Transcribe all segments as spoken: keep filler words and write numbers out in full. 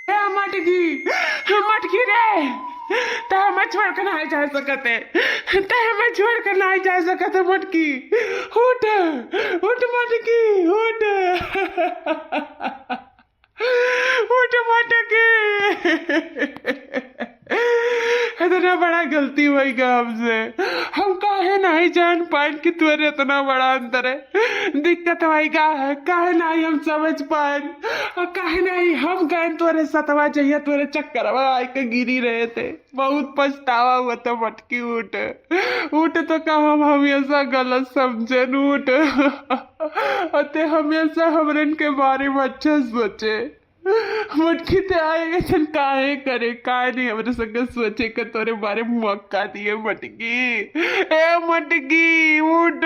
ए मटकी, मटकी रे, ते हमें छोड़ के नाहीं जा सकते, ते हमें छोड़ के नाहीं जा सकते मटकी। उठ, उठ मटकी, उठ। उठ मटकी। इतना बड़ा गलती होइगा हमसे, हम काहे नाहीं जान पाएन कि तोरे इतना बड़ा अंदर है, दिक्कत होइगा है, काहे नाहीं हम समझ पाएन, और काहे नाहीं हम गएन तोरे सतवा जहिया तोरे चक्करवा आए के गिरी रहे थे। बहुत पछतावा हुआ था मटकी, उठ, उठ तो का हम हमेशा गलत समझेन, उठ। अते हमेशा हमरन के बारे में अच्छा सोचे। मटकी ते आए ऐसन काहे करे, काहे नहीं हमरे संगे सोचे के तोरे बारे में मौका दिए मटकी। ए मटकी, उठ।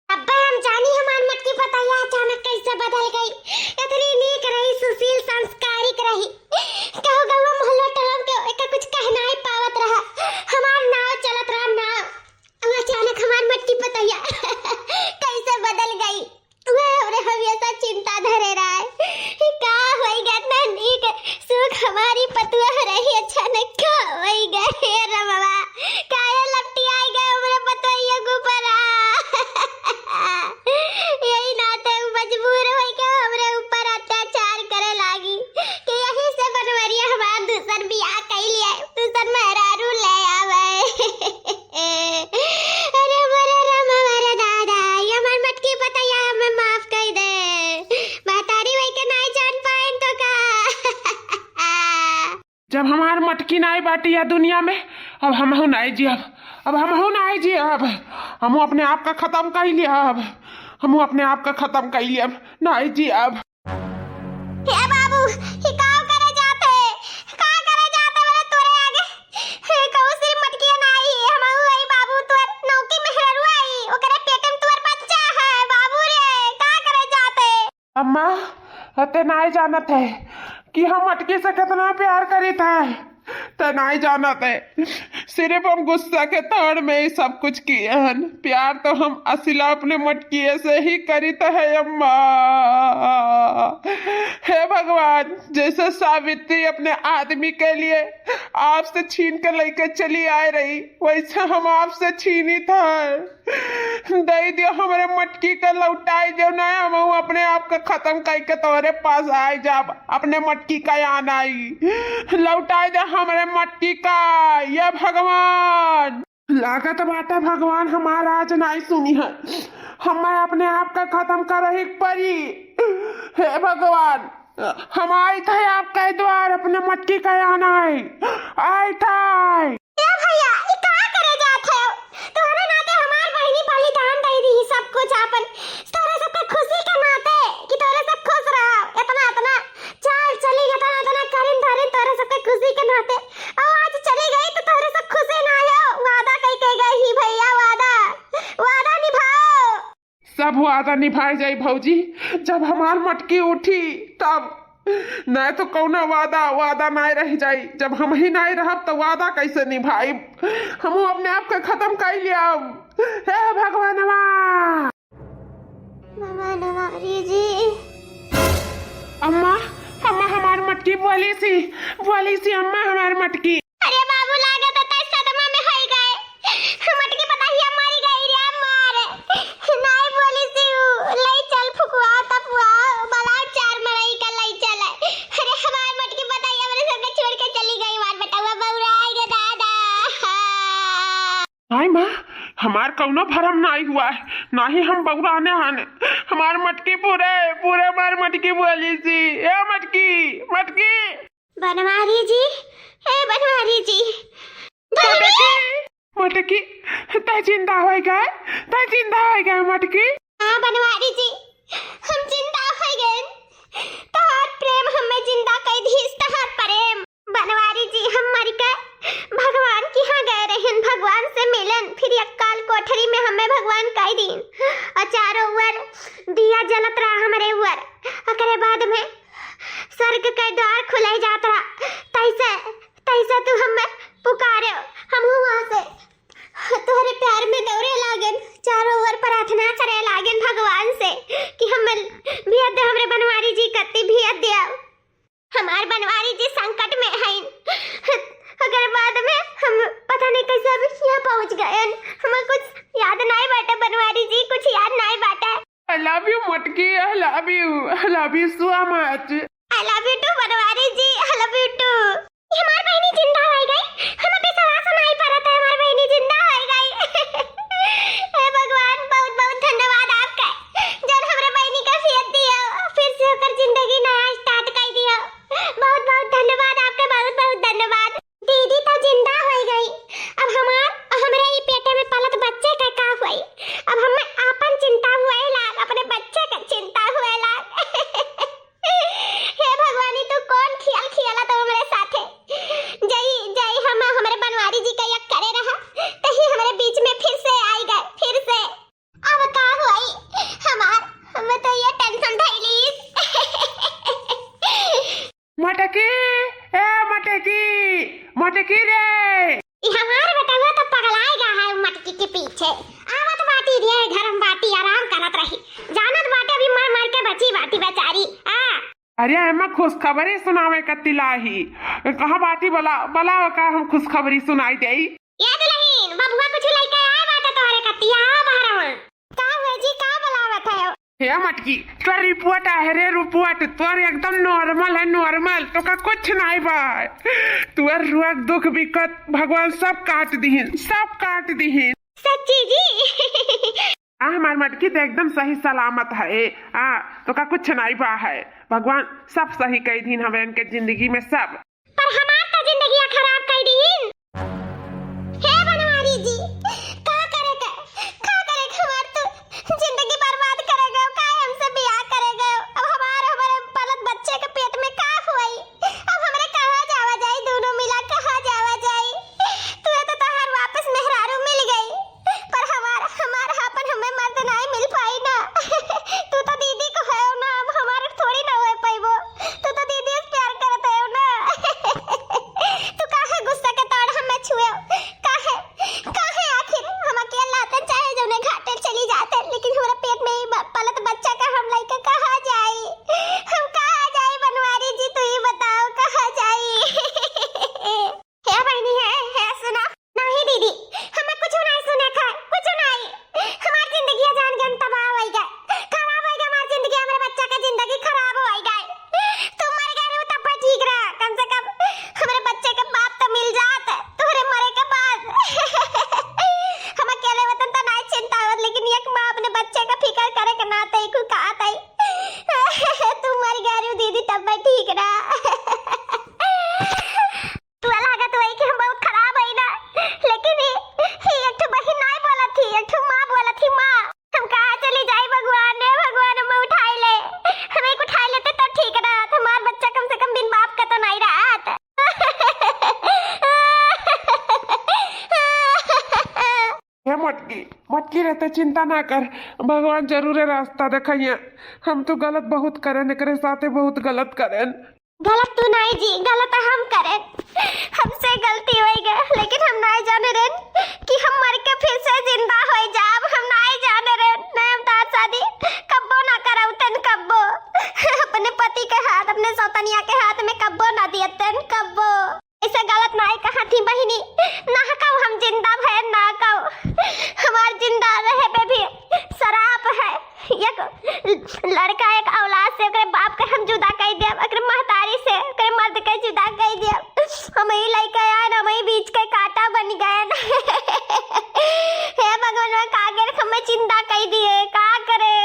अब्बे हम जानी हमार मटकी पतैया अचानक कैसे बदल गई। इतनी नीक रही, सुशील संस्कारिक रही। कहू गौवा मोहल्ला टोला के एका कुछ कह नाहीं पावत रहा। हमार नाव चलत रहा नाव। अब अचानक हमार मटकी पतैया कैसे बदल गई। वह हमरे हमेशा चिंता धरे रहे। ई का होई गए, इतना नीक सुख हमारी पतुआ रही, अचानक का होई गए? हे रमवा, काहे लपटी आई गए हमरे पतोहिया के ऊपर आ? यही नाते उ मजबूर होई के हमरे ऊपर अत्याचार करे लागी कि यही से बनवरिया हमार दूसर बियाह कई लिया, दूसर मेहरारू ले आवे। अरे मोरे राम, हमारे दादा, ये हमार मटकी पतैया हमें माफ कर दे। महतारी वही के नाहीं जान पाएन तो का? जब हमार मटकी नाहीं बाटी या दुनिया में, अब हमहू नाहीं जियब, अब हमहू नाहीं जियब, हमहू अपने आप का खत्म कर लियब, हमहू अपने आप का खत्म कर लियब, नाहीं जियब। हे बाबू, ई का करे जात है? का करे जात है बोले तोरे आगे? हे कहू सिर्फ मटकिया नाहीं, हमहू आई बाबू, तोर नौकी मेहररुआ आई, ओकरे पेट में तोर बच्चा है बाबू रे, का करे जात है? अम्मा, ते नाहीं जानत है कि हम मटकी से कितना प्यार करीत है। ते नाहीं जानत है, सिर्फ हम गुस्सा के ताड़ में ही सब कुछ किए हन। प्यार तो हम असिला अपने मटकिए से ही करीत है अम्मा। हे भगवान, जैसे सावित्री अपने आदमी के लिए आपसे छीन के लेके चली आए रही, वैसे हम आपसे छीनित है। दे दियो हमरे मटकी का, लौटाई दियो, ना हम अपने आप का खत्म करके तोहरे पास आई जाब, अपने मटकी का यान आई, लौटाई दे हमरे मटकी का, ये भगवान। लागत बाटे भगवान हमार आज नाई सुनी है, हमें अपने आप का खत्म करही परी। हे भगवान, हम आइत है आपके द्वार, अपने मटकी का यान आई, आइत है। ए भैया, ई का करे जात है? तोहरे नाते हमार बहिनी बलिदान दे दी सब कुछ आपन। तोहरे सबके खुशी के नाते कि तोहरे सब खुश रहो। इतना, इतना चाल चली, इतना, इतना करिन धरिन तोहरे सबके खुशी के नाते। और आज चली गई तो तोहरे सब खुशी ना हो। वादा कई के गई ही भैया, वादा, वादा निभाओ। सब वादा निभाए जाई भौजी, जब हमार मटकी उठी तब। नहीं तो कौनो वादा, वादा नहीं रह जाई। जब हम ही नहीं रहब तो वादा कैसे निभाई? हमहू अपने आप के खत्म कर लिया। हे भगवानवा। भगवानवा रे जी। अम्मा, अम्मा हमार मटकी बोली सी, बोली सी अम्मा हमार मटकी। अरे बाबू, लागत है तै सदमा में होई गए। मटकी पतहिया मरी गई रे मार। नाई बोली सी उ, लई चल फुकवा तपुआ, बलाव चार मरई का लई चल। अरे हमार मटकी पतहिया मेरे सबके छोड़ के चली गई, मार बेटवा बौरा आई गे दादा। हाय माँ, हमार कौनो भरम नाई हुआ है, ना ही हम बौराने आने। हमार मटकी पूरे, पूरे हमार मटकी बोली सी। ए मटकी, मटकी। बनवारी जी, ए बनवारी जी। मटकी, मटकी, तै जिंदा होई गए, तै जिंदा होई गए मटकी। हाँ बनवारी जी, हम जिंदा होई गए। तोहार प्रेम हमें जिंदा कई दीस, तोहार प्रेम। बनवारी जी, हम मर के भगवान के यहाँ गए रहन, भगवान से मिलन, फिर अकाल कोठरी में हमें भगवान कई दीन। और चारों ओर दिया जलत रहा हमरे ओर। ओकरे बाद में स्वर्ग के द्वार खुले जात रहा। तैसे, तैसे तू हमें पुकारे, हम वहाँ से तोहरे प्यार में दौड़े लागन, चारों ओर प्रार्थना करे लागन भगवान से कि हमें भेज दे, हमरे बनवारी जी कत्ती भेज दे। हमार बनवारी Love you, I love you so much. I love you too बनवारी जी, I love you too। हमार बहिनी जिंदा होइ गई, हमें विश्वास नाहीं परत है, हमार बहिनी जिंदा होइ गई। हे भगवान, बहुत बहुत धन्यवाद आपका, जौन हमरे बहिनी का फियत दियो, फिर से ओकर जिंदगी नया start कइ दियो। बहुत बहुत धन्यवाद आपका, बहुत बहुत धन्यवाद। दीदी तो जिंदा होइ गई, अब हमार, हमरे ई पेटे में पलत बच्चे का का हुई? अब हमें आपन चिंता हुए लाग, अपने बच्चे का चिंता हुए लाग। हे भगवानी, तू कौन खियाल खियाला तो हमरे साथे? जई, जई हम हमरे बनवारी जी का यक करे रहा, तही हमरे बीच में फिर से आइ गए, फिर से। अब का होई हमार, हमें तो ये tension धइलीस। मटकी, ए मटकी, मटकी रे। ई हमार बेटवा तो पगलाए गा है मटकी के पीछे। आवत बाटी रे, घर में बाटी, आराम करत रही। जानत बाटे अभी मर मर के बची बाटी बेचारी। आ। अरे, एमा खुशखबरी सुनावे का तिलाही। कहाँ बाटी, बला-, बलावा का हम खुशखबरी सुनाई देई। ए दुलहिन, बबुआ कुछ लइके आए बाटे तोहरे कतिया, आ बहरवा। का हुआ जी, का बलावत है? हे मटकी, तोर report आहे रे, report, तोर एकदम normal है, normal, तोका कुछ नाई बा। तोर रोग दुख बिपत भगवान सब काट दिहिन, सब काट दिहिन। सच्ची जी? आ, हमार मटकी तो एकदम सही सलामत है। आ, तोका कुछ नाई बा है, भगवान सब सही कइ दीन हमरे इनके जिंदगी में सब। पर हमार तो जिंदगिया खराब कइ दीन। हे बनवारी जी, का करे के, का करे के हमार तो जिंदगी बर्बाद करे गयो, का हमसे बियाह करे गयो? अब हमार, हमारे पलत बच्चे के पेट में का हुई? अब हमरे कहाँ जावा जाई, दोनों मिला कहाँ जावा जाई? तू तो तोहार वापस मेहरारू मिल गई। पर हमार, हमार आपन हमें मर्द नाई मिल पाई ना। तू तो दीदी को है ना, अब हमार थोड़ी ना होए पाइबो। तू तो दीदी से प्यार करत है ना। तू काहे गुस्सा के ताड़ हमें छुए? काहे, काहे आखिर हम अकेला आते, चाहे जौने घाटे चली जाते, लेकिन हमारे पेट में ही ब-, पलत बच्चा का हम लइके कहाँ जाई? हम कहाँ जाई बनवारी जी, तू ही बताओ, कहाँ जाई? हे बहिनी, हे, हे, सुना। नाही दीदी, हमें कुछ नाही सुने खाए, कुछ नाही। हमार जिंदगी जान गन तबाह होई गए, खराब होई गए हमार जिंदगी, हमरे बच्चा के जिंदगी खराब होई गए। तू मर गए रहो तब ठीक रहा, कम से कम हमरे बच्चे के बाप तो मिल जात, तोहरे मरे के बाद। हम अकेले वतन तो नाही चिंता होत, लेकिन एक माँ अपने बच्चे का फिकर करे के नाते ही कुल कहत है। तू मर गए रहो दीदी तब ठीक रहा। तू लागत होई कि हम बहुत खराब हई ना, लेकिन ई, ई एक ठो बहिन नाई बोलत थी, एक ठो माँ बोलत थी, माँ। हम कहाँ चली जाई भगवान, हे भगवान, हमें उठाई ले। हमें एक उठाई लेते तो ठीक रहत, हमार बच्चा कम से कम बिन बाप का तो नाई रहत। हे मटकी, मटकी रहते चिंता ना कर, भगवान जरूरे रास्ता देखइए। हम तो गलत बहुत करेन, एकरे साथे बहुत गलत करेन। गलत तू नाई जी, गलत हम करेन, हमसे गलती होई गए, लेकिन हम नाई जाने रेन कि हम मर के फिर से जिंदा होई जाब। हम नाई जाने रेन, नाई हम तार शादी कब्बो ना कराउतन कब्बो। अपने पति के हाथ, अपने सौतनिया के हाथ में कब्बो ना दियतन कब्बो। ऐसे गलत नाई कहा थी बहिनी, ना कहू हम जिंदा भयन ना कहू। हमार जिंदा रहे पे भी सराप है। एक लड़का एक औलाद से ओकरे बाप के हम जुदा कई देब, ओकरे महतारी से, ओकरे मर्द के जुदा कई देब। हम ही लइके आए ना, हम ही बीच के कांटा बन गए। हे भगवान, का करे, हमें चिंता कई दिए, का करे?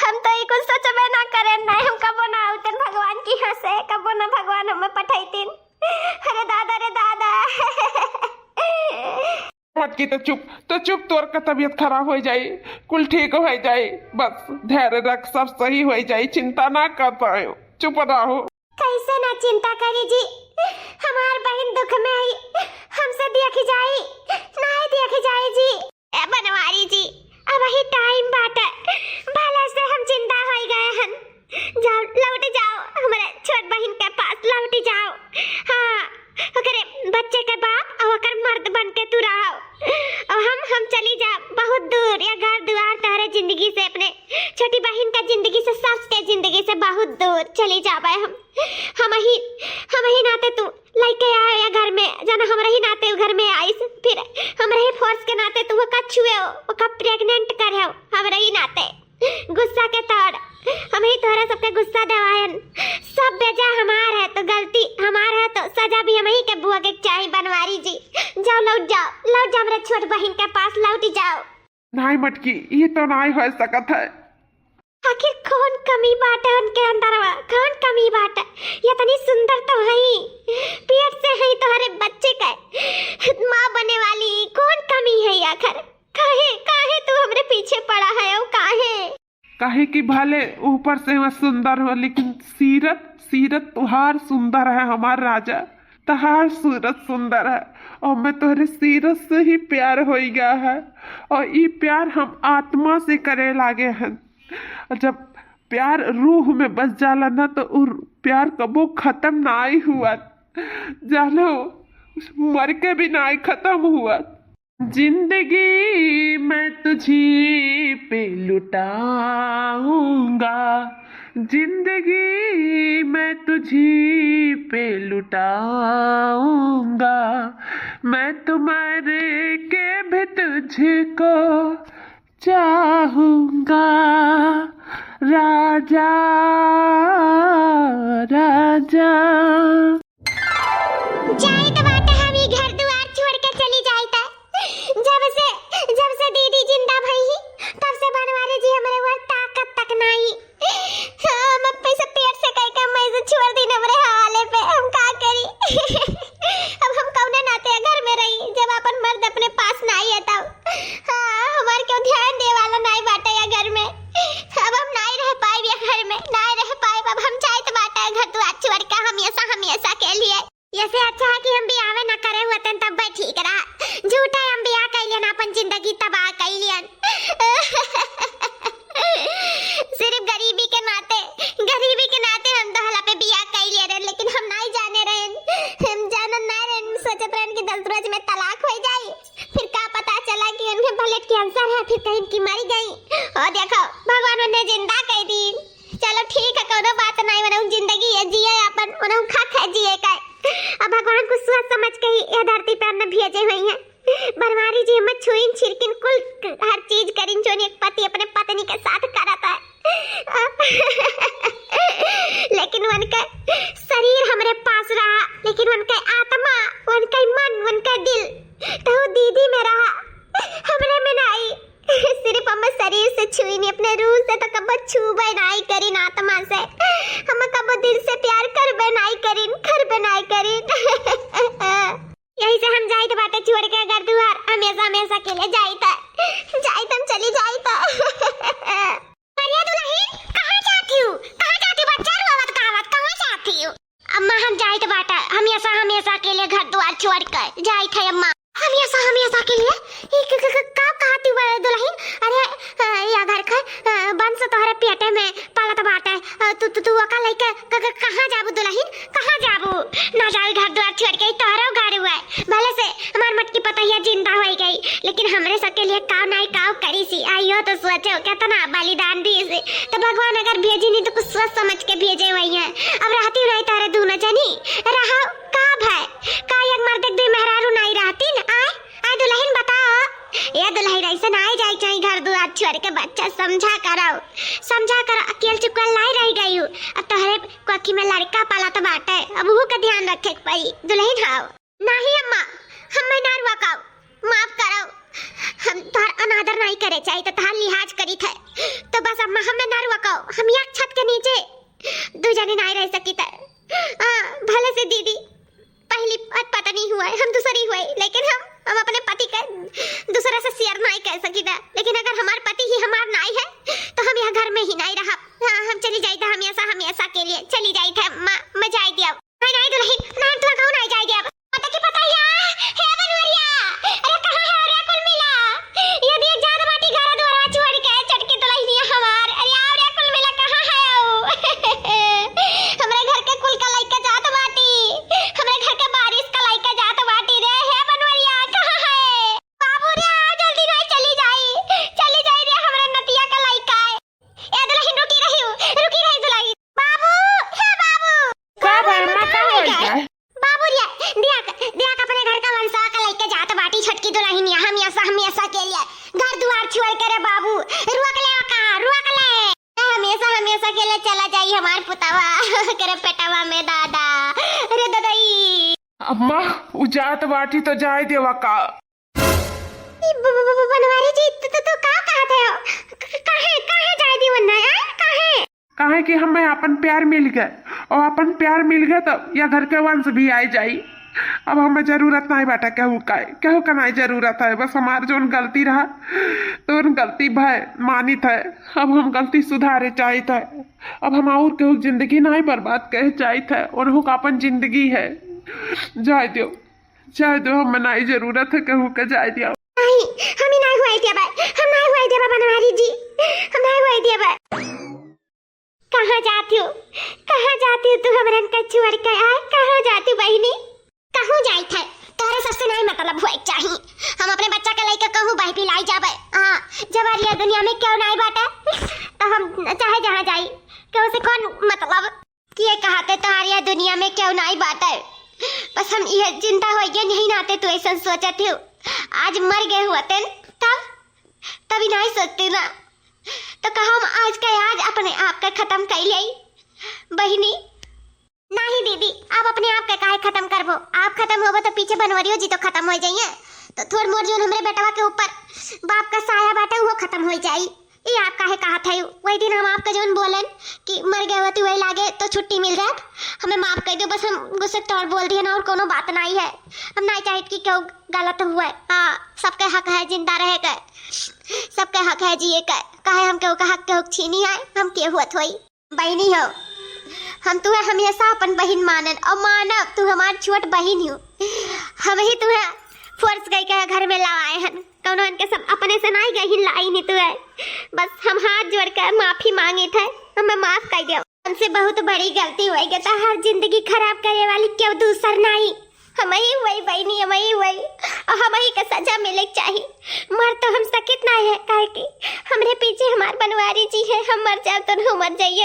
हम तो ई कुछ सोचबे ना करे, नहीं हम कबो ना आउतन भगवान की यहाँ से, कबो ना भगवान हमें पठैतिन। अरे दादा, अरे दादा। मटकी तो चुप, तो चुप, तोर का तबीयत खराब हो जाई, कुल ठीक हो जाई, बस धैर्य रख, सब सही हो जाई, चिंता ना कर पायो, चुप रहो। कैसे ना चिंता करी जी, हमार बहिन दुख में आई, हमसे देख जाई, नाई देख जाई जी। ए बनवारी जी, अबही time बाटे, भले से हम जिंदा होई गए हन। जाओ, लौट जाओ, हमरे छोट बहिन के पास लौट जाओ। हाँ, ओकरे बच्चे के बाप और ओकर मर्द बन के तू रहो। और हम, हम चली जाब बहुत दूर, या घर दुआर तोहरे जिंदगी से, अपने छोटी बहिन का जिंदगी से, सास के जिंदगी से बहुत दूर चली जाबे हम। हमही, हमही नाते तू लइके आए या घर में, जाना हमरे ही नाते उ घर में आइस, फिर हमरे ही force के नाते तू ओका छुए हो, ओका pregnant करे हो, हमरे ही नाते। गुस्सा के तोड़, हमही तोहरा सबके गुस्सा देवायन। सब बेजा हमार है, तो गलती हमार है, तो सजा भी हमही के भुगते के चाही बनवारी जी। जाओ, लौट जाओ, लौट जाओ हमरे छोट बहिन के पास, लौट जाओ। नाहीं मटकी, ई तो नाहीं होइ सकत है। आखिर कौन कमी बाटे उनके अंदरवा, कौन कमी बाटे? इतनी सुंदर तो हई, पेट से हई तोहरे बच्चे के माँ बने वाली, कौन कमी है आखिर? काहे, काहे तू हमरे पीछे पड़ा है, ओ काहे? काहे कि भले ऊपर से वह सुंदर हो, लेकिन सीरत, सीरत तुहार सुंदर है हमार राजा, तुहार सूरत सुंदर है। और मैं तोहरे सीरत से ही प्यार होई गया है, और ई प्यार हम आत्मा से करे लागे हैं। और जब प्यार रूह में बस जाला ना, तो उ प्यार कबो खत्म नाई हुआ, जानो, मर के भी नाई खत्म हुआ। जिंदगी मैं तुझी पे लुटाऊंगा, जिंदगी मैं तुझी पे लुटाऊंगा, मैं तो मर के भी तुझको चाहूंगा, राजा, राजा। जाइत बाटे, हम ई घर दुआर छोड़ के चली जाइत। जब से, जब से दीदी जिंदा भई ही, तब से बनवारी जी हमरे ऊपर ताकत तक नाई। हम अब पैसे पेट से कह के मैं से छोड़ दी हमरे हवाले पे, हम का करी? अब हम कौने नाते घर में रही, जब अपन मर्द अपने पास नाई है तब? हाँ, हमार क्यों ध्यान दे वाला नाई बाटे या घर में। अब हम नाई रह पाइब या घर में, नाई रह पाइब। अब हम जाइत बाटे घर दुआर छोड़ के हमेशा, हमेशा के लिए। ऐसे अच्छा है कि हम बियाह ना करे हुए तन तब भाई ठीक रहा। झूठा हम बियाह कैलियन, अपन जिंदगी तबाह कैलियन। सिर्फ गरीबी के नाते, गरीबी के नाते हम दहला पे बियाह कैलिए रहे, लेकिन हम नाई जाने रहे, हम जानन ना रहे, सोचत रहे कि दस रोज में तलाक हो जाई। फिर का पता चला कि उनके ब्लड कैंसर है, फिर कहीं की मरी गई। और देखो, भगवान उन्हें जिंदा कर दी। चलो ठीक है, कोनो बात नहीं, उन्हें जिंदगी है, जिए अपन, उन्हें खक है जिए का। अब भगवान कुछ सोच समझ के ही ये धरती पे हमने भेजे हुए हैं। बनवारी जी हमें छुइन छिड़किन कुल हर चीज करिन, जोन एक पति अपने पत्नी के साथ करत है। लेकिन उनके शरीर हमरे पास रहा, लेकिन उनके आत्मा, उनके मन, उनके दिल तो दीदी में रहा, हमरे में नाई। सिर्फ हम शरीर से छुईनी, अपने रूह से तो कबो छूबे नाई करिन, आत्मा से। हम कबो दिल से प्यार करबे नाई करिन, करबे नाई करिन। यही से हम जाइत बाटे छोड़ के घर दुआर, हमेशा, हमेशा के लिए जाइत, जाइत हम चली जाइत। अरे दुल्हन, कहाँ जाती हूँ? कहाँ जाती हूँ? बच्चा रोवत गावत कहाँ जाती हूँ? अम्मा, हम जाइत बाटा, हमेशा, हमेशा के लिए घर द्वार छोड़ कर जाइत है अम्मा। हमेशा, हमेशा के लिए? ई क-, क-, क-, का कहती हुआ दुल्हन? अरे, अ, या घर का, अ, वंश तोहरे पेटे में पालत बाटे। अ, तू, तू, तू ओका लइके क-, क-, कहाँ जाबू दुल्हन? कहाँ जाबू? ना जाई घर द्वार छोड़ के, ई तोहरो घर हुआ है। भले से हमार मटकी पतोहिया जिंदा होइ गई, लेकिन हमरे सबके लिए काव नाई काव करी सी। आइयो तो सोचो, कितना बलिदान दी सी। तो भगवान अगर भेजी नहीं तो कुछ सोच समझ के भेजे हुए हैं। अब रहती नहीं तारे दोनों जनी, रहा का भय? का एक मर्द एक दुई मेहरारू नाई रहती न? आए, आए दुल्हन बताओ। ये दुल्हन ऐसे नाई जाए चाहे घर द्वार छोड़ के, बच्चा समझा करो, समझा करो, अकेल चुकल नाई रह गई हूँ। अब तोहरे कोखी में लड़का पालत बाटे, अब उहू के ध्यान रखे के पड़ी। दुल्हन हाओ। नाही अम्मा, हम मैं ना रुआ काऊ, माफ करो। हम तोहार अनादर नहीं करे चाहिए, तो तोहार लिहाज करी थे। तो बस अम्मा, हम मैं ना रुआ काऊ, हम एक छत के नीचे दो जने नहीं रह सकी थे। हाँ, भले से दीदी पहली पत-, पत्नी हुआ है, हम दूसरी हुए, लेकिन हम, हम अपने पति के दूसरा से शेयर नहीं कर सकी थे। लेकिन अगर हमार पति ही हमार नाई है, तो हम यह घर में ही नहीं रहा। हाँ, हम चली जाई थे हमेशा, हमेशा के लिए चली जाई थे अम्मा, मैं जाई दिया। नहीं, नहीं दुल्हन, ना तोर कहूँ नहीं जाई दिया। पता की पता या, हे बनवरिया, अरे कहाँ है रे कुल मिला? ये दिए जात बाटी घर द्वार छोड़ के, चटकी दुल्हनिया हमार। अरे आओ रे कुल मिला, कहाँ है ओ? हमरे घर के माँ, उ जात बाटी तो जाए देवा का? ई ब-, ब-, ब-, बनवारी जी, तो, तो, तो का कहत है? क-, क-, काहे, काहे जाए दी वन्ना, आय? काहे? काहे कि हमें अपन प्यार मिल गए, और अपन प्यार मिल गए तो या घर के वंश भी आए जाई। अब हमें जरूरत नहीं बाटा केहू का, केहू का नहीं जरूरत है। बस हमार जौन गलती रहा, तो उन गलती भय मानित है। अब हम गलती सुधारे चाहित है। अब हम और केहू के जिंदगी नहीं बर्बाद करे चाहित है, उन्हों का अपन जिंदगी है। जाए दो, जाए दो, हम नाई जरूरत है केहू के, जाए दिया। नहीं, हम ही नाई हुआई देबा, हम नाई हुआई देबा बनवारी जी, हम नाई हुआई देबा। कहाँ जाती हो, कहाँ जाती हो तू हमरन का छोड़ के, आय? कहाँ जाती हो बहिनी? कहूँ जाइत है, तोहरे सबसे नाई मतलब हुए के चाही। हम अपने बच्चा के लइके कहूँ बह भी लाई जाबे। हाँ, जब हर ये दुनिया में केहू नाई बाटे, तो हम चाहे जहाँ जाई, केहू से कौन मतलब? कि ये कहते तोहार यह दुनिया में केहू नाई बाटे। बस हम यह चिंता होइगे नहीं नाते तू ऐसन सोचत हो। आज मर गए होते तब, तभी नाई सोचते ना। तो कहो हम आज के आज अपने आप के खत्म कर ले बहिनी। नहीं दीदी, आप अपने आप के काहे खत्म करबो? आप खत्म होबो तो पीछे बनवरियो जी तो खत्म हो जाइए। तो थोड़ मोड़ जोन हमरे बेटवा के ऊपर बाप का साया बाटे वो खत्म हो जाई। ई आप काहे कहत है? वही दिन हम आपका जौन बोलन कि मर गए होती वही लागे तो छुट्टी मिल जात, हमें माफ कर दो। बस हम गुस्से तौर बोल दिए ना, और कोनो बात नहीं है। हम नहीं चाहित कि केहू गलत हुए। हाँ, सबके हक है जिंदा रहे के, सबके हक है जिए के। काहे हम केहू का हक केहू छीनी है? हम के हुआ थोई बहिनी हो, हम तुहे हमेशा अपन बहिन मानन और मानब, तू हमार छोट बहिन हो। हम ही तुहे फोर्स कई के घर में लावाए हन, कौनो इनके सब अपने से नाई गहिन लाई नहीं तू है। बस हम हाथ जोड़ के माफी मांगित है, हमें माफ कर दो। हमसे बहुत बड़ी गलती हो गई, तो हर जिंदगी खराब करे वाली क्यों दूसर नाई? हम ही वही बहिनी, हम ही वही, और हम ही का सजा मिले के चाही। मर तो हम सकित ना है, काहे कि हमरे पीछे हमार बनवारी जी है, हम मर जाब तो हम मर जाइए।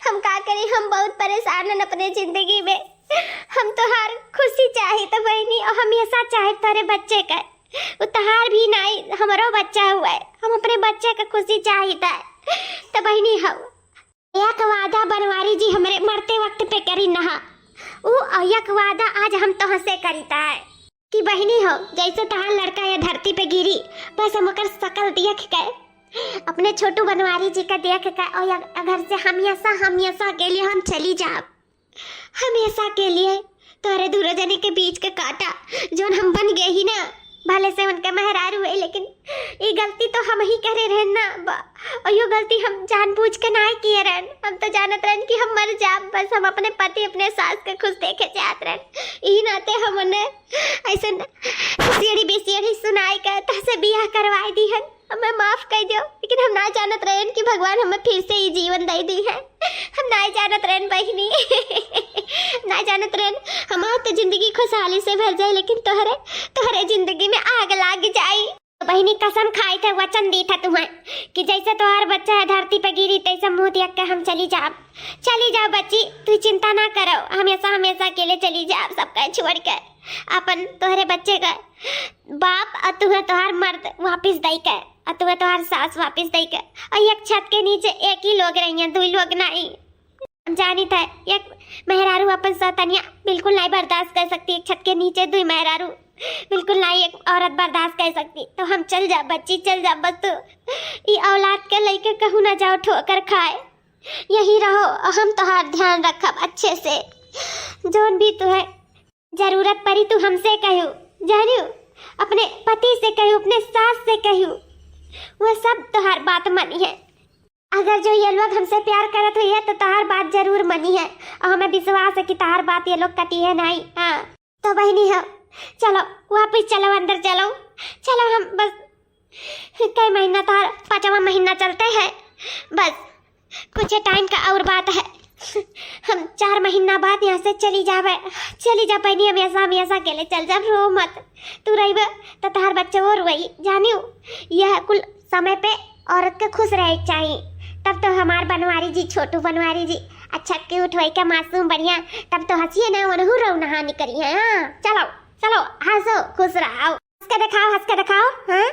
हम का करी, हम बहुत परेशान हन अपने जिंदगी में। हम तोहार खुशी चाहित बहिनी, और हमेशा चाहित तोरे बच्चे का। उ तोहार भी नाई, हमरो बच्चा हुआ है, हम अपने बच्चे का खुशी चाहित है। तो बहिनी हो, एक वादा बनवारी जी हमरे मरते वक्त पे करी नहा, उ एक वादा आज हम तोहसे करीता है कि बहिनी हो, जैसे तोहार लड़का ये धरती पे गिरी, बस हम ओकर शकल देख के, अपने छोटू बनवारी जी का देख के, और या-, घर से हमेशा, हमेशा के लिए हम चली जाब। हमेशा के लिए तोहरे दूनो जने के बीच के कांटा, जौन हम बन गए ही ना, भले से उनके मेहरारू है, लेकिन ये गलती तो हम ही करे रहन ना बा। और यो गलती हम जानबूझ के ना किए रहन। हम तो जानत रहन कि हम मर जाब, बस हम अपने पति, अपने सास के खुश देखे चाहत रहन। यही नाते हम उन्हें ऐसे न-, सीढ़ी बेसीढ़ी सुनाए के तहसे बियाह करवाए दी हन। हमें माफ कर दो, लेकिन हम ना जानत रहन कि भगवान हमें फिर से ये जीवन दे दी है। हम ना जानत रहन बहिनी, ना जानत रहन। हमार तो जिंदगी खुशहाली से भर जाए, लेकिन तोहरे, तोहरे जिंदगी में आग लाग जाई। बहिनी, कसम खाई थे, वचन दी था तुम्हें कि जैसे तोहार बच्चा है धरती पे गिरी, तैसे मुंह देख के हम चली जाब। चली जाओ बच्ची, तू चिंता ना करो, हमेशा, हमेशा के लिए चली जाब सबका छोड़ के। अपन तोहरे बच्चे का बाप और तुहे तोहार मर्द वापिस दई के, और तुहे तोहार सास वापिस दई के, और एक छत के नीचे एक ही लोग रहिए, दुई लोग नहीं। हम जानी थे, एक मेहरारू अपन सौतनिया बिल्कुल नहीं बर्दाश्त कर सकती, एक छत के नीचे दुई मेहरारू बिल्कुल नहीं एक औरत बर्दाश्त कर सकती। तो हम चल जा बच्ची, चल जा, बस तू ई औलाद के लेके कहूँ ना जाओ ठोकर खाए, यही रहो और हम तोहार ध्यान रखब अच्छे से। जौन भी तुहे जरूरत पड़ी तू हमसे कहू, जानियो, अपने पति से कहू, अपने सास से कहू, वह सब तोहार बात मानी है। अगर जो ये लोग हमसे प्यार करत हुई है तो तोहार बात जरूर मानी है, और हमें विश्वास है कि तोहार बात ये लोग कटी है नहीं। हाँ, तो बहिनी हो, चलो वापिस चलो, अंदर चलो, चलो हम बस कई महीना तोहार पाँचवा महीना चलते है, बस कुछ टाइम का और बात है। हम चार महीना बाद यहाँ से चली जाबे, चली जा बहिनी, हमेशा, हमेशा के लिए चल जा, रो मत। तू रहबे तो तोहार बच्चा और रोई, जानियो। यह कुल समय पे औरत के खुश रहे के चाही, तब तो हमार बनवारी जी, छोटू बनवारी जी, अच्छा क्यूट होई के मासूम बढ़िया, तब तो हंसिए ना, उनहु रो नहा निकरी है। हाँ, चलो, चलो, हंसो, खुश रहो, हंस के दिखाओ, हंस के दिखाओ। हाँ।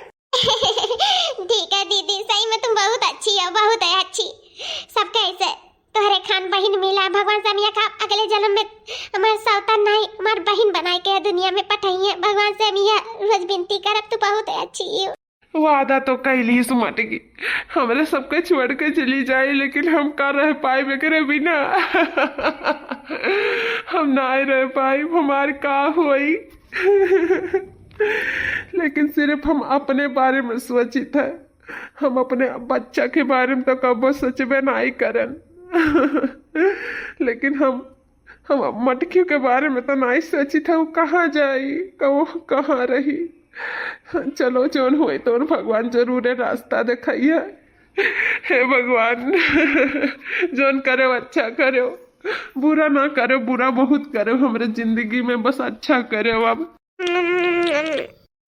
ठीक है दीदी, सही में तुम बहुत अच्छी हो, बहुत है अच्छी। सबके ऐसे तोहरे खान बहिन मिला, भगवान से हम ये कहा अगले जन्म में हमार सौतन नाई, हमार बहिन बनाए के दुनिया में पठाई है। भगवान से हम यह रोज विनती करब, तू बहुत अच्छी हो। वादा तो कैलीस मटकी, हमरे सबके छोड़ के चली जाई, लेकिन हम का रह पाइब एकरे बिना? हम नाई रह पाइब, हमार का होई? लेकिन सिर्फ हम अपने बारे में सोचित है, हम अपने बच्चा के बारे में तो कबो सोचबे नाई करन। लेकिन हम हम अब मटकियों के बारे में तो नाई सोचित है, वो कहाँ जाई, कहाँ, कहाँ रही। चलो, जौन होई तौन भगवान जरूर रास्ता देखइया। हे भगवान, जौन करे अच्छा करे, बुरा ना करे, बुरा बहुत करे हमरे जिंदगी में, बस अच्छा करे अब।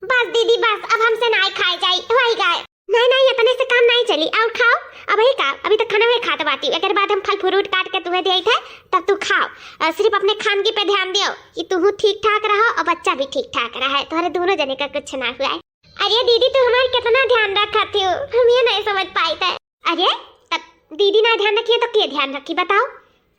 बस दीदी, बस, अब हमसे नाई खाए जाई, होई गए। नहीं, नहीं, इतने से काम नहीं चली। और खाओ, अबही का, अभी तो खाना हुए खात बाटी, एकर बाद हम फल फ्रूट काट के तुहे देइत है, तब तू खाओ। और सिर्फ अपने खानगी पे ध्यान दियो कि तू ठीक ठाक रहो और बच्चा भी ठीक ठाक रहे, तोहरे दोनों जने का कुछ ना हुआ है। अरे दीदी, तू हमार कितना ध्यान रखत हो, हम ये नहीं समझ पाइत है। अरे, तब दीदी ना ध्यान रखिए तो के ध्यान रखी, बताओ?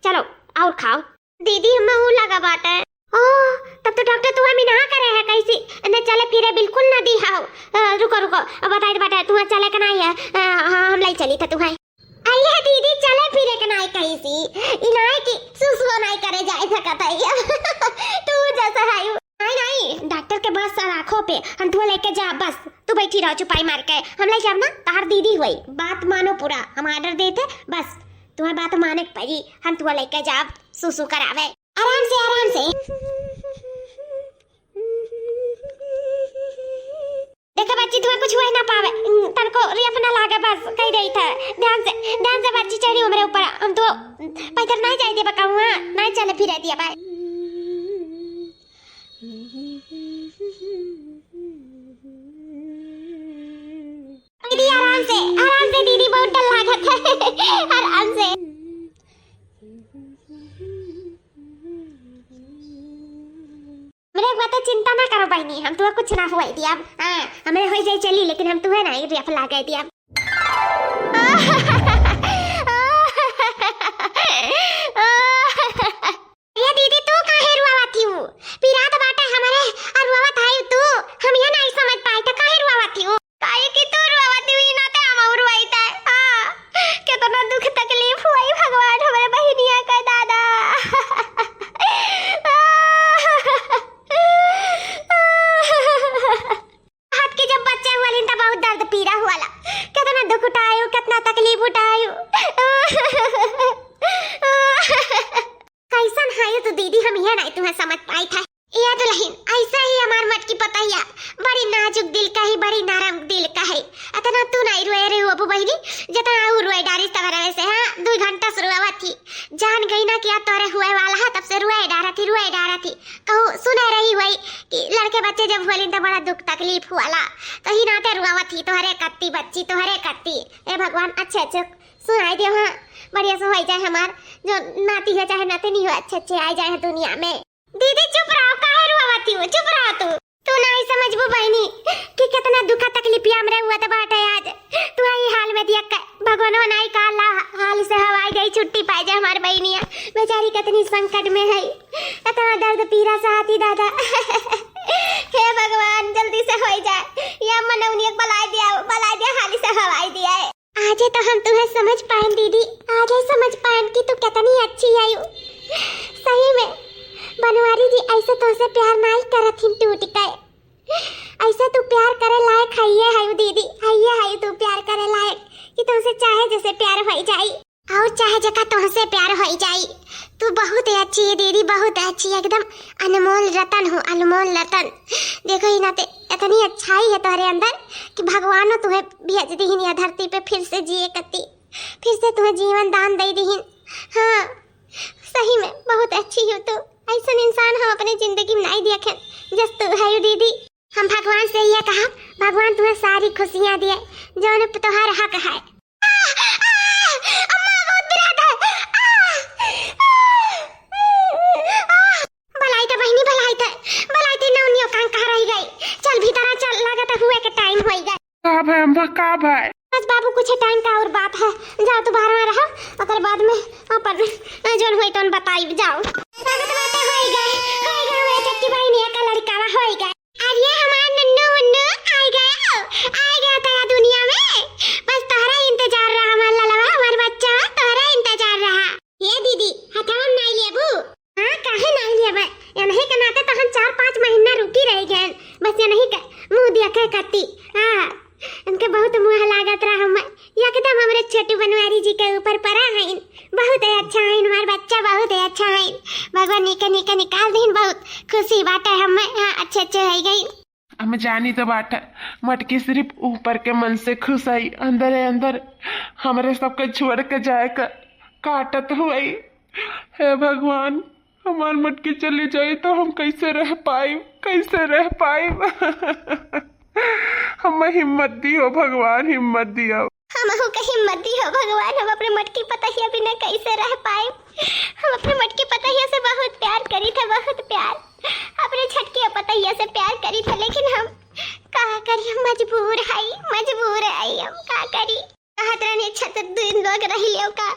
चलो, और खाओ। दीदी, हमें ऊ लगा बाटे। ओह, तब तो डॉक्टर तुहे मना करे है, कैसी ने चले फिरे बिल्कुल ना दी हाउ। अ, रुको, रुको, अब बताई बाटे, तुहे चले के नाई है। अ, हाँ, हम लाई चली था तुहे। अरे दीदी, चले फिरे के नाई कैसी, ई नाई कि सुसुओ नाई करे जाए सकत है। तू जैसा है यू। नहीं, नहीं, डॉक्टर के भरोसा रखो पे, हम तुहे लेके जा, बस तू बैठी रहो चुपाई मार के, हम ले जाब ना, तहार दीदी हुई। बात मानो पूरा, हम ऑर्डर देते, बस तुम्हें बात माने के पड़ी, हम तुहे लेके जाब सुसु करावे। आराम से, आराम से। देखा बच्ची, तुम्हें कुछ हुए ना पावे, तनको रेप ना लागे, बस कह देइत है। ध्यान से, ध्यान से बच्ची, चढ़ी हमरे ऊपर, हम तो पैदल नहीं जाए देबा कहूँ, हाँ? नहीं चले फिरे दिया भाई। दीदी, आराम से, आराम से दीदी, बहुत डर लागत है। आराम से। मेरे एक बात चिंता ना करो बहनी, हम तुहे कुछ ना हुए दिया। हाँ, हमरे हो जाए चली, लेकिन हम तुहे ना रेप लागे दिया। ये दीदी, तू काहे रुआवत हू? पिरात बाटे हमरे और रुआवत हऊ तू। हम ये नहीं समझ पाई तो काहे रुआवत हू? काहे कि तू रुआवत हऊ, ई नाते हम और रुआइत है। हाँ, कितना दुख तकलीफ हुई भगवान हमरे बहिनिया का दादा। हाथ के जब बच्चे हुआलिन त बहुत दर्द पीड़ा हुआला, कितना दुख उठायु, कितना तकलीफ उठायु। कैसन है तू दीदी, हम यह नहीं तुम्हें समझ पाई था। या दुल्हन, ऐसा ही हमार मटकी पतहिया, बड़ी नाजुक दिल का है, बड़ी नरम दिल का है। इतना तू नहीं रोए रहे हो अबू बहिनी, जितना ऊ रोए डारी तोहरे से। हाँ, दो घंटा से रोआवत थी, जान गई ना क्या तोरे हुए वाला है, तब से रोए डारा थी, रोए डारा थी। कहूँ सुने रही हुई कि लड़के बच्चे जब हुआलिन त बड़ा दुख तकलीफ हुआला, तो ही नाते रुआवत ही तोहरे कत्ती बच्ची, तोहरे कत्ती। ए भगवान, अच्छे अच्छे सुनाई दे, हाँ, बढ़िया से हो जाए हमार, जो नाती हो चाहे नाती नहीं हो, अच्छे अच्छे आ जाए दुनिया में। दीदी चुप रहो, काहे रुआवत हू, चुप रहो तू। तू नहीं समझबू बहनी कि कितना दुख तकलीफ हमरे हुआ त बाटे आज। तू यही हाल में दिया क-, भगवानो नाई का अल्लाह हाल से हवाई दे, छुट्टी पाए जाए हमार बहनिया। बेचारी कितनी संकट में है, इतना दर्द पीड़ा सहती दादा। हे भगवान, जल्दी से हो जाए। या मनौनिया बलाई दिया, बलाई दिया, हाली से हवाई दिया है। आजे तो हम तुम्हें समझ पाएन दीदी, आजे समझ पाएन कि तू कितनी अच्छी है। सही में बनवारी जी ऐसे तुमसे प्यार नाई करत हिन टूट के। ऐसे तू प्यार करे लायक हइये है दीदी, हइये है तू प्यार करे लायक कि तुमसे चाहे जैसे प्यार हो जाई और चाहे जका तुमसे प्यार हो जाई। तू बहुत ही अच्छी है दीदी, बहुत अच्छी, एकदम अनमोल रतन हो, अनमोल रतन। देखो ही नाते इतनी अच्छाई है तुम्हारे अंदर कि भगवानो तुम्हें भेज दीहिन या धरती पे फिर से जिए कती, फिर से तुम्हें जीवन दान दे दीहिन। हाँ, सही में बहुत अच्छी हो तू। ऐसन इंसान हम अपने जिंदगी में नहीं देखे जस तू है दीदी। हम भगवान से ये कहा, भगवान तुम्हें सारी खुशियाँ दिए, जौन तोहार हक है। आ, आ, अम्मा, बहुत पिरात है। आ, आ, आ, आ। भलाई त बहिनी, भलाई त, भलाई त नौनियो कान कहाँ रह गई। चल भीतर आ, चल, लागत हुए के टाइम होई गए। का भाई अम्मा, का भाई? बस बाबू, कुछ टाइम का और बात है, जाओ तू बाहर में रहो, ओकर बाद में अपन जौन होई तौन बताई, जाओ। लागत बाटे होई नहीं के मुँह दिया के कत्ती। हाँ, उनके बहुत मुँह लागत रहा हमें। एकदम हमरे छोटू बनवारी जी के ऊपर परा हइन। बहुत ही अच्छा हइन हमार बच्चा, बहुत ही अच्छा हइन। भगवान नीके नीके निकाल दीन, बहुत खुशी बाटे हमें। हाँ, अच्छे अच्छे है गई। हम जानी तो बाटे, मटकी सिर्फ ऊपर के मन से खुश आई, अंदर है अंदर हमरे सबके छोड़ के जाए का काटत हुई। हे भगवान, हमार मटकी चली जाई तो हम कैसे रह पाइब, कैसे रह पाइब? हम हिम्मत दियो भगवान, हिम्मत दियो। हमहू के हिम्मत दियो भगवान, हम अपने मटकी पतहिया बिना कैसे रह पाइब? हम अपने मटकी पतहिया से बहुत प्यार करी थे, बहुत प्यार। अपने छटकी पतहिया से प्यार करी थे, लेकिन हम का करी, हम मजबूर हई, मजबूर हई, हम का करी? कहत रहनी, "अच्छा तो दू लोग रह लियो का,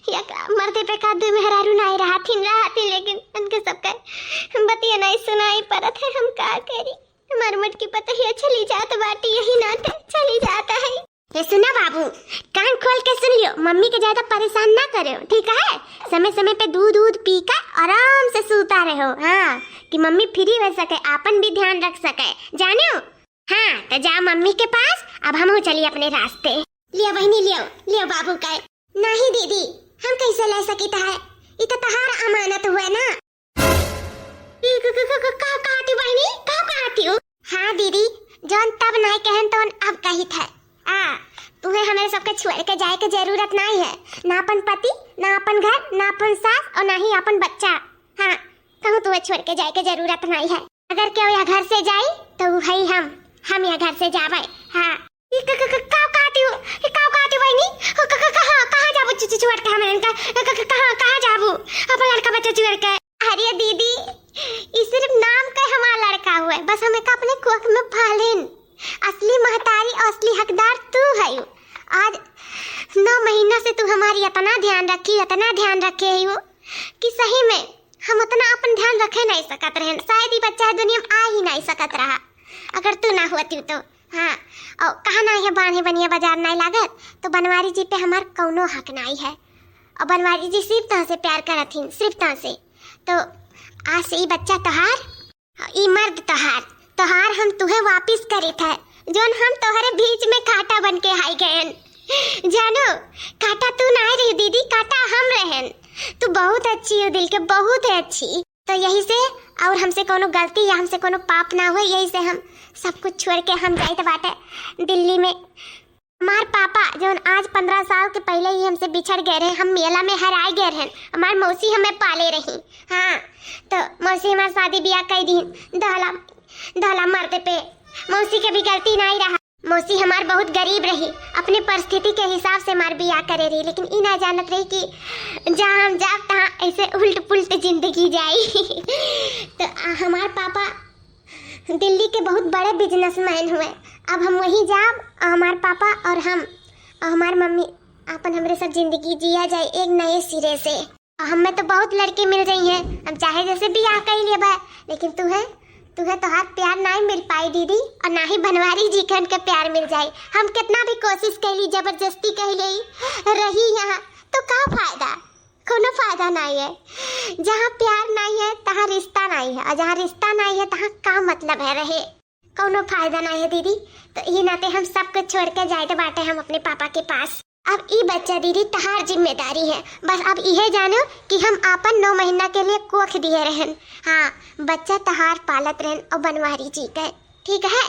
या का मर्दे पे का दू मेहरारू नाई रहथिन, रहथिन, लेकिन उनके सबके बतिया नाई सुनाई परत है, हम का करी? हमार मटकी पतहिया चली जात बाटी, यही नाते चली जात है।" ए सुना बाबू, कान खोल के सुन लियो, मम्मी के ज्यादा परेशान ना करेउ, ठीक है? समय समय पे दूध, दूध पी के आराम से सूता रहो, हाँ, कि मम्मी free हो सके, आपन भी ध्यान रख सके, जानेउ? हाँ, तो जा मम्मी के पास, अब हमहू चली अपने रास्ते। लियो बहिनी, लियो, लियो बाबू का। नहीं दीदी, हम कैसे ले सकित है? ई तो तहार अमानत हुए ना। ई क-, क-, क-, क-, का कहती बहिनी? का कहती हो? हाँ दीदी, जौन तब नहीं कहन तौन अब कहित है। आ, तुहे हमरे सबके छोड़ के जाए के जरूरत नहीं है। ना अपन पति, ना अपन घर, ना अपन सास और ना ही अपन बच्चा। हाँ, कहूँ तुहे छोड़ के जाए के जरूरत नहीं है। अगर केहू यह घर से जाई, तो उ हई हम, हम यह घर से जावे। हाँ। ई क-, क-, क-, का कहती हो? ई का कहती बहिनी? क-, क-, क-, कहाँ, कहाँ जाबू चुचु छोड़ के हमें इनका? क-, क-, क-, कहाँ, कहाँ जाबू? अपन लड़का बच्चा छोड़ के? अरे दीदी, ई सिर्फ नाम का हमार लड़का हुए, बस हम एका अपने कोख में पालेन। असली महतारी और असली हकदार तू हयू। आज नौ महीना से तू हमारी इतना ध्यान रखी, इतना ध्यान रखे हयू कि सही में हम उतना अपन ध्यान रखे नहीं सकत रहन। शायद ई बच्चा है दुनिया में आ ही नहीं सकत रहा, अगर तू ना होती तो। हाँ, और कहा ना है बान्हे बनिया बाजार नहीं लागत, तो बनवारी जी पे हमार कौनो हक नहीं है। और बनवारी जी सिर्फ तोह से प्यार करत हिन, सिर्फ तोह से। तो आज से ई बच्चा तोहार, ई मर्द तोहार, तोहार हम तुहे वापिस करित है, जौन हम तोहरे बीच में कांटा बन के हाई गयन। जानो, कांटा तू ना रही दीदी, कांटा हम रहन। तू बहुत अच्छी हो दिल के, बहुत ही अच्छी। तो यही से, और हमसे कोनो गलती या हमसे कोनो पाप ना हुए, यही से हम सब कुछ छोड़ के हम जाइत बाटे दिल्ली में। हमार पापा जौन आज पन्द्रह साल के पहले ही हमसे बिछड़ गए रहे, हम मेला में हराए गए रहे, हमार मौसी हमें पाले रही। हाँ, तो मौसी हमार शादी ब्याह कर दी दहला, दहला मर्दे पे। मौसी के भी गलती नहीं रहा। मौसी हमार बहुत गरीब रही, अपने परिस्थिति के हिसाब से हमार बियाह करे रही, लेकिन ई ना जानत रही कि जहाँ हम जाब तहाँ ऐसे उल्ट पुल्ट जिंदगी जाई। तो आ, हमार पापा दिल्ली के बहुत बड़े बिजनेसमैन हुए। अब हम वहीं जाब, आ, हमार पापा और हम, आ, हमार मम्मी, आपन हमरे सब जिंदगी जिया जाए एक नए सिरे से। हमें तो बहुत लड़की मिल रही हैं, हम चाहे जैसे बियाह कर लेबे, लेकिन तुहे, तुहे तोहार प्यार नहीं मिल पाई दीदी, और ना ही बनवारी जी के उनके प्यार मिल जाए। हम कितना भी कोशिश कैली, जबरदस्ती कैली रही यहाँ, तो का फायदा? कोनो फायदा नहीं है। जहाँ प्यार नहीं है, तहाँ रिश्ता नहीं है, और जहाँ रिश्ता नहीं है, तहाँ का मतलब है रहे? कौनो फायदा नहीं है दीदी। तो यही नाते हम सब कुछ छोड़ के जाए बाटे हम अपने पापा के पास। अब ई बच्चा दीदी तहार जिम्मेदारी है। बस अब इहे जानो कि हम आपन नौ महीना के लिए कोख दिए रहन। हाँ, बच्चा तहार पालत रहन और बनवारी जी के, ठीक है?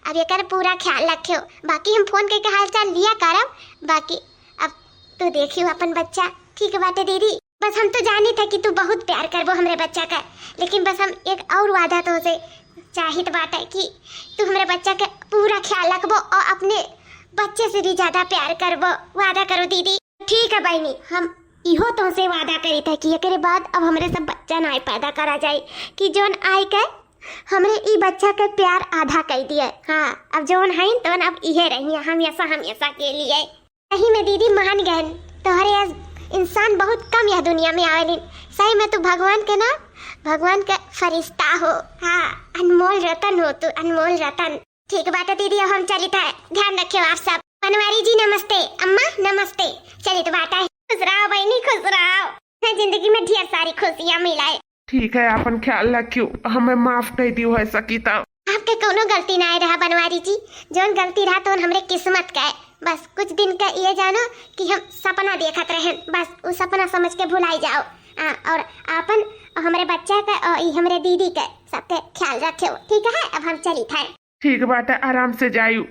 अब एकर पूरा ख्याल रखियो। बाकी हम फोन करके हालचाल लिया करब। बाकी अब तू देखियो अपन बच्चा, ठीक बाटे दीदी? बस हम तो जानी था कि तू बहुत प्यार करबो हमरे बच्चा का, लेकिन बस हम एक और वादा तोसे चाहित बाटे कि तू हमरे बच्चा के पूरा ख्याल रखबो और अपने बच्चे से भी ज्यादा प्यार करबो, वादा करो दीदी। ठीक है बहिनी, हम इहो तोसे वादा करी था कि एकरे बाद अब हमरे सब बच्चा ना पैदा करा जाए, कि जौन आए के हमरे ई बच्चा के प्यार आधा कर दिए। हाँ, अब जौन है तौन अब इहे रही हमेशा, हमेशा के लिए। सही में दीदी मान गए, तोहरे अस इंसान बहुत कम यह दुनिया में आवेलिन। सही में तू भगवान के ना, भगवान के फरिश्ता हो। हाँ, अनमोल रतन हो तू, अनमोल रतन। ठीक बाटे दीदी, अब हम चलित है, ध्यान रखियो आप सब। बनवारी जी नमस्ते, अम्मा नमस्ते। चलित बाटे, खुश रहो बहिनी, खुश रहो। जिंदगी में ढेर सारी खुशियाँ मिलाए। ठीक है, आपन ख्याल रखियो, हमें माफ कर दियो है सकी तो। आपके कौनो गलती ना रहा बनवारी जी, जौन गलती रहा तौन हमरे किस्मत का है। बस कुछ दिन का ये जानो कि हम सपना देखत रहन, बस उ सपना समझ के भुलाई जाओ। आ, और आपन, हमरे बच्चा का और ई हमरे दीदी का सबके ख्याल रखियो, ठीक है? अब हम चली थे। ठीक बाटे, आराम से जायु।